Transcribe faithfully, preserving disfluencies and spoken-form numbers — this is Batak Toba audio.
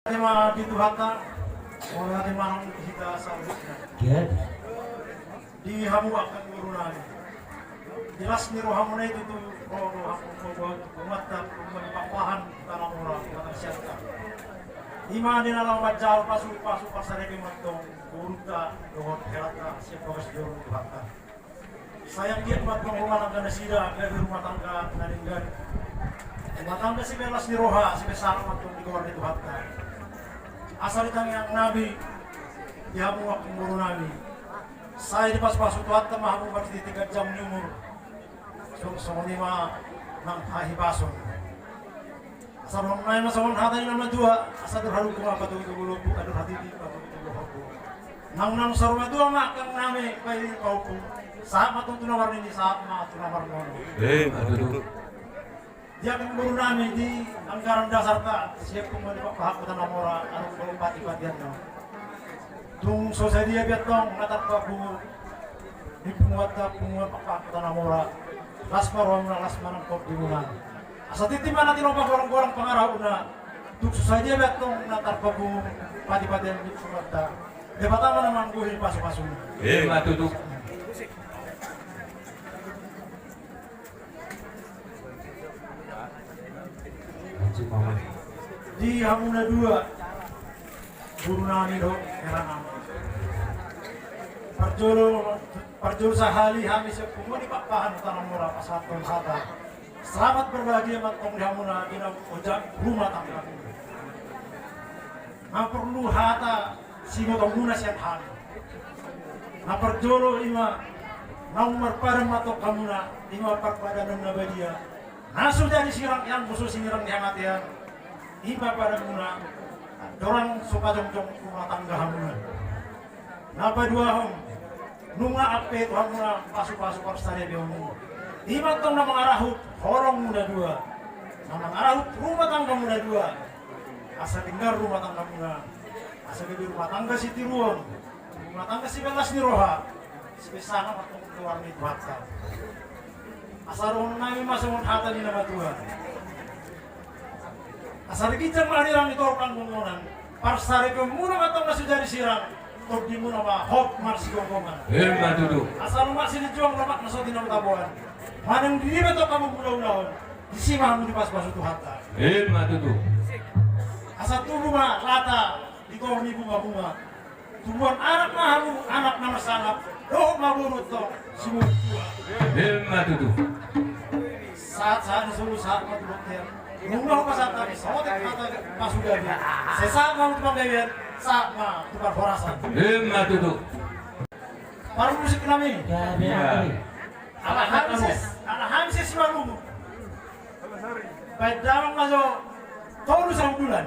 Mauliate ma di Tuhanta, mauliate ma di hita saluhutna. Di hamu angka boru nami. Di las ni rohamuna i tutu ro do hamu mamboan tu punguanta, punguan Pakpahan, Huta Namora, Huta Siantar. I ma di na laho manjalo pasu-pasu parsaripeon ma antong borunta dohot helanta sian bagas joro ni Tuhanta. Sai anggiat ma antong rumah tangga nasida gabe rumah tangga na denggan, rumah tangga siberlas ni roha, sibersangap ma antong di goar ni Tuhanta. Asa di tangiang nami di hamu angka boru nami, sai dipasu-pasu Tuhanta ma hamu marhite ganjang ni umur, songon i ma nang hahipason. Asa dohonon nami ma songon hata ni na matua, asa andor halumpang ma patogu-togu lombu, andor hatiti ma patogu-togu horbo. Nang naung saur matua ma angka nami, pairing pahompu, sahat ma antong tu na marnini, sahat ma tu na marnono. Ima tutu. Di angka boru nami di anggaran dasarta sian punguan Pakpahan Huta Namora, adong do pati-patianna. Tung so sadia pe antong na tarpapungu di punguanta, punguan Pakpahan Huta Namora, las ma rohamuna, las ma nang tondimuna. Asa tintin ma na tinopa, golang-golang pangarahutna. Tung so sadia pe antong na tarpapungu pati-patian di punguanta, Debata ma na manggohi pasu-pasuna. Ima tutu. Di hamu na dua, boru nami dohot hera nami. Parjolo, parjolo sahali hami sian punguan Pakpahan Huta Namora pasahathon hata selamat berbahagia ma antong di hamuna di na ojak rumah tanggamuna. Nunga porlu hata sibotongmuna sian hami. Na parjolo i ma naung marpadan ma antong hamuna, i ma parpadanan na badia. Na so jadi sirang i anggo so sinirang ni hamatean, i ma padanmuna, andorang so pajongjong rumah tangga hamuna. Na paduahon, nunga ampe tu hamuna pasu-pasu parsaripeonmuna. I ma antong na mangarahut holongmuna dua, na mangarahut rumah tanggamuna dua. Asa denggan rumah tanggamuna, asa gabe rumah tangga sitiruon, rumah tangga siberlas ni roha, sibersangap ma antong di goar ni Tuhanta. Asa dohonon nami ma songon hata ni na matua. Asa ri ginjang ma hira ni toru panggongonan, parsaripeonmuna ma antong na so jadi sirang, tondimuna ma hot marsigomgoman. Ima tutu. Asa lomak silinjuang, lomak na so tinabotaboan, manang di dia pe antong hamu mangula-ula on, disi ma hamu dipasu-pasu Tuhanta. Ima tutu. Asa tubu ma lata di toru ni bunga-bunga. Tubuan anak ma hamu, anak na marsangap, dohot ma boru antong simutua. Ima tutu. Sahat-sahat ni solu, sahat ma tu bontean. Nunga hupasahat hami saotik hata pasugabe. Sai sahat ma hamu tu panggabean, sahat ma tu parhorasan. Ima tutu. Parmusik nami. Ia. Ala hami sian, ala hami sian Simalungun. Baen damang ma jo tolu saumbulan.